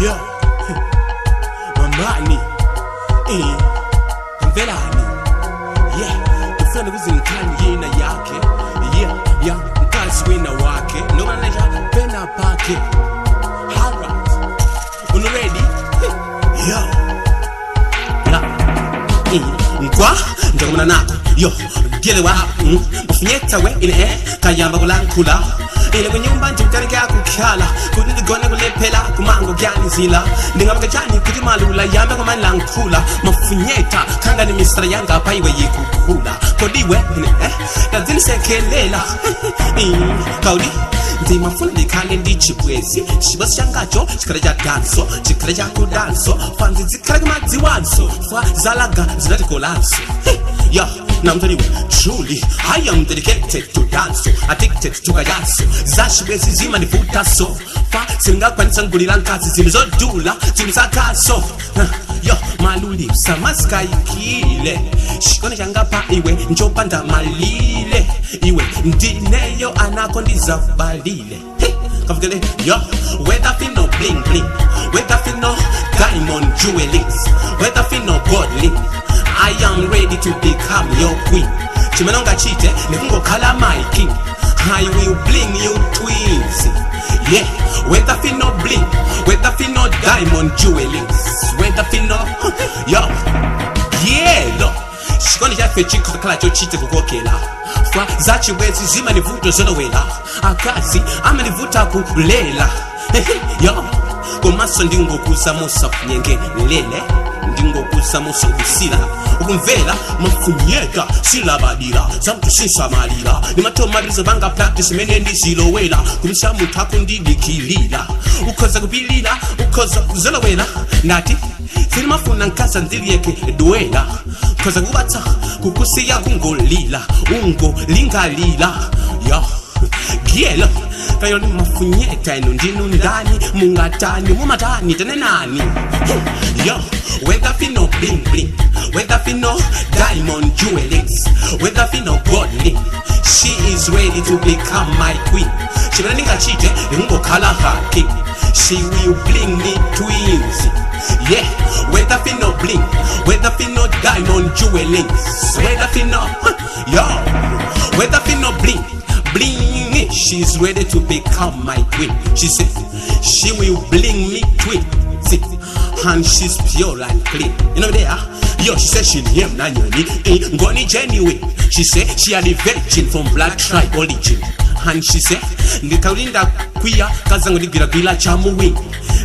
Yeah, mamani, eh, mvelani, yeah, ndifuna kuzinkhani yina yakhe, yeah, yeah, mkazi wina wakhe, noma leja pena pake. Alright, unu ready? Yeah, yeah. Nkwa njakumana nako yo gelewa mafunyeta we ine kayamba kulankhula ine kunyumba ndimkaleka kukhala kuti ndigone kulephela kumango kuyanizila ndingabakajani kuti malula yambe kwamanlankhula mafunyeta khanga ni misra yanga paiwe yikukhula kodiwe ine tadzinisekhelela kaudi ndimafuna ndikhale ndichibwezi chibwezi changacho chikhale cha danso chikhale chakudanso fanzi zikhale kumadziwanso fa zalaga zinatikolanso. Yeah, now I'm telling you, truly, I am dedicated to dance, addicted to kayanso. Zachibwezi zimandivuta so fa singakwanisa ngulira nkazi zinthu zodula zinthu zakaso. Yo malulipsa masikayikile chikondi changa pa iwe njopanda malile iwe ndineyo anako ndizabalile. Hey, kavukele yo whether fino bling bling, whether fino diamond jewelings, whether fino godly, I am ready to become your queen. Chimene ungachite nikungokhala my king, I will bling you twins. Yeah, whether fino bling, whether fino diamond jewelings, whether fino yo yeah lo chikondi chafe chikhala chochite kukokela fa zachibwezi zimanivuto zolowela akazi amanivuta kulela yo komanso ndingokuza musafunyengelele ndingokuza musobisila ukumvera mafunyeka silabadira zamtu sinsamalira ndimatomaliza panga practice imene ndizilowera kumisa munthu akundidikilira ukhoza kupilira ukhoza kuzolowera ndati silimafuna nkasa ndiliyeke duwela khoza kubatsa kukusiya kungolila ungolingalila yo gielo kayo ni mafunyeta inu ndinu ndani mungatani mumatani tenenani. Yo whether fino bling bling, whether fino diamond jewelings, whether fino godly, she is ready to become my queen. Chimene ndingachite ndingokhala haki, she will bling me twins. Yeah, whether fino bling, whether fino diamond jewelings, whether fino yo whether fino bling bling, she's ready to become my queen. She said she will bling me twins and she's pure and clean, you know there. Yo, she said she name Nanyoni, eh, Ngoni genuine. She said she had a virgin from black tribe origin and she said ndikaulinda kwiya kazangu ndigwiragwira chamuwi.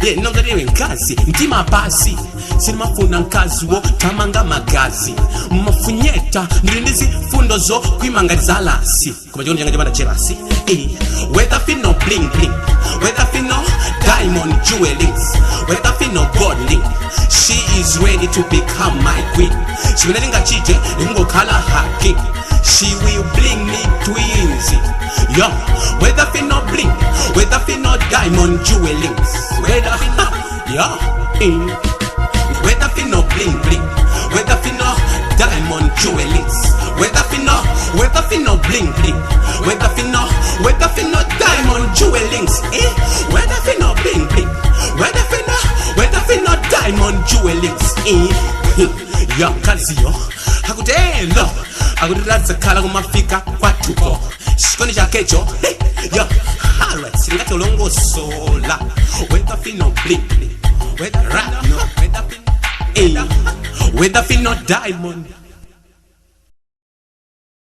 Yeah, nomzaliwe nkazi ndimapasi sinimafuna nkazi wo tamanga magazi mafunyeta ndili ndi zifundo zo kwimanga zalasi koma chikondi changa chopanda jelasi. Eh, whether fino bling bling, whether fino diamond jewelings, whether fino godly, she is ready to become my queen. Chimene ndingachite ndingokhala haki, she will bling me twins. Yo whether fino bling, whether fino diamond jewelings, whether fino yo whether fino bling bling, whether fino diamond jewelings, whether fino bling bling, whether fino diamond jewelings, eh, whether fino bling bling, whether fino diamond jewelings, eh. Yo kaziyo akutelo akutiradza kumafika kwatuko chikondi chakecho. Hey, yo alright singati ulongosola whether fino bling bling, whether rap no whether fino, eh, whether fino diamond.